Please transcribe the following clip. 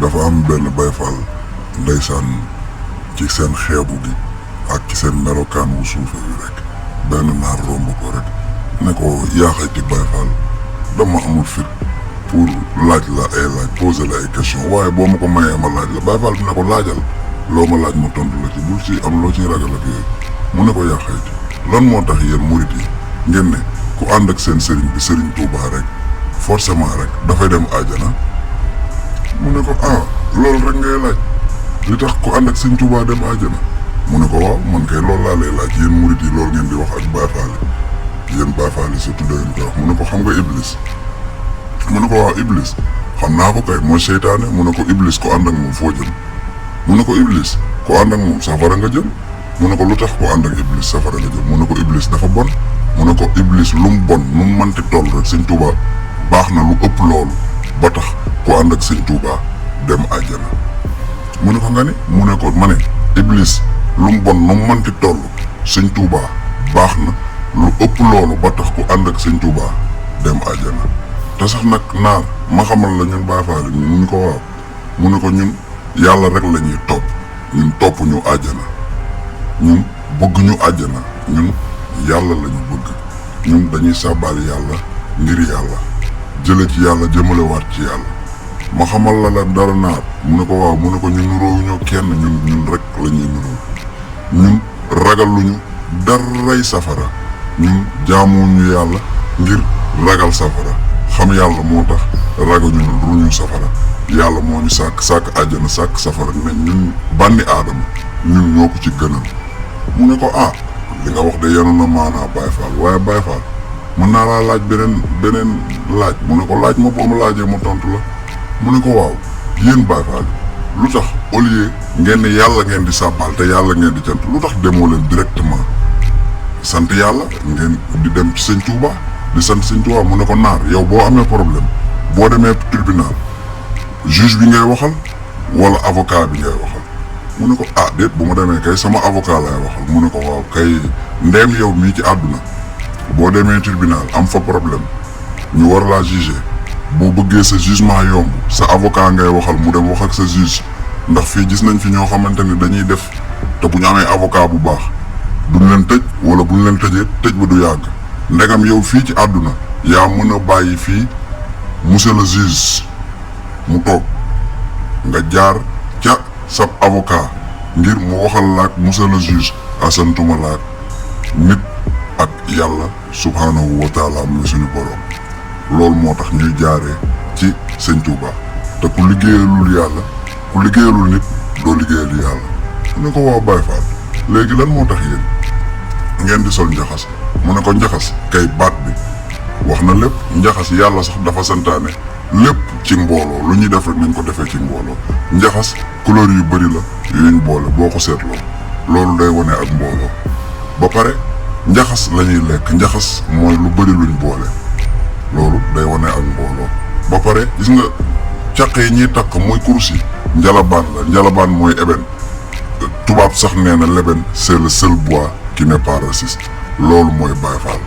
dafa am benn Baay Faal ndeysaan ci seen xeebu gi ak ci seen melokaan wu suufe wi rek benn naar romb ko rek ne ko yaaxayti Baay Faal dama amul fit pour laaj la ay laaj poser la ay question waaye boo ma ko mayee ma laaj la Baay Faal bi ne ko laajal loo ma laaj ma tontu la ci bul ci am loo ciy ragal ak yooyu mu ne ko yaaxayti lan moo tax yéen murit yi ngeen ne ku ànd ak seen sëriñ bi sëriñ Tuubaa rek forcément rek dafay dem àjjana mu ne ko loolu rek ngay laaj li tax ku ànd ak sëriñ Tuubaa dem àjjana mu ne ko waaw man kay loolu laa lay laaj yéen murit yi loolu ngeen di wax ak Baay Faal yéen Baay Faal surtout da ngeen koy wax mu ne ko xam nga Iblis mu ne ko waaw Iblis xam naa ko kay mooy seytaane mu ne ko Iblis ku ànd ak moom foo jëm mu ne ko Iblis ku ànd ak moom safara nga jëm mu ne ko lu tax ku ànd ak Iblis safara nga jëm mu ne ko Iblis dafa bon mu ne ko Iblis lu mu bon nu mu mënti toll rek sëñ Tuubaa baax na lu ëpp loolu ba tax ku ànd ak sëñ Tuubaa dem àjjana mu ne ko nga ne mu ne ko ma ne Iblis lu mu bon nu mu mënti toll sëñ Tuubaa baax na lu ëpp loolu ba tax ku ànd ak sëñ Tuubaa dem àjjana te sax nag naar ma xamal la ñun Baay Faal ñu ñu ko waaw mu ne ko ñun yàlla rek la ñuy topp ñun topp ñu àjjana ñun bëgg ñu àjjana ñun yàlla la ñu bëgg ñun dañuy sàbbaal yàlla ngir yàlla jële ci yàlla jëmale waat ci yàlla ma xamal la dara naar mu ne ko waaw mu ne ko ñun nuróowuñoo kenn ñun rek la ñuy nuróo ñun ragaluñu daray safara ñun jaamuñu yàlla ngir ragal safara xam yàlla moo tax ragaluñu ruñu safara yàlla moo ñu sàkk àjjana sàkk safara ne ñun bànni aadama ñun ñoo ko ci gënal mu ne ko li nga wax de yenu na maanaa Baay Faal waaye Baay Faal mën naa laa laaj beneen laaj mu ne ko laaj ma boo ma laajee ma tontu la mu ne ko waaw yéen Baay Faal lu tax au lieu ngeen ne yàlla ngeen di sàbbaal te yàlla ngeen di cant lu tax demoo leen directement sant yàlla ngeen di dem ci sëñ Tuubaa di sant sëñ Tuubaa mu ne ko naar yow boo amee problème boo demee tribunal juge bi ngay waxal wala avocat bi ngay waxal mu ne ko déet bu ma demee kay sama avocat lay waxal mu ne ko waaw kay ndeem yow mii ci àdduna boo demee tribunal am fa problème ñu war laa juger boo bëggee sa jugement yomb sa avocat ngay waxal mu dem wax ak sa juge ndax fii gis nañ fi ñoo xamante ni dañuy def te bu ñu amee avocat bu baax duñ leen tëj wala buñ leen tëjee tëj ba du yàgg ndegam yow fii ci àdduna yaa mën a bàyyi fii monsieur le juge mu toog nga jaar ca sab avocat ngir mu waxal laak monsieur le juge asantuma laak nit ak yàlla subhanahu wa taala am na suñu borom loolu moo tax ñuy jaaree ci sëñ Tuubaa te ku liggéeyalul yàlla ku liggéeyalul nit doo liggéeyal yàlla mu ne ko waaw Baay Faal léegi lan moo tax yéen ngeen di sol njaxas mu ne ko njaxas kay baat bi wax na lépp njaxas yàlla sax dafa santaane lépp ci mbooloo lu ñuy def rek nañ ko defee ci mbooloo njaxas couleur yu bëri la yuñ boole boo ko seetloo loolu day wane ak mbooloo ba pare njaxas la ñuy lekk njaxas mooy lu bëri luñ boole loolu day wane ak mbooloo ba pare gis nga caq yi ñuy takk mooy kurus yi njalabaan la njalabaan mooy ébène tubaab sax nee na l'ébène c'est le seul bois qui n'est pas raciste loolu mooy Baay Faal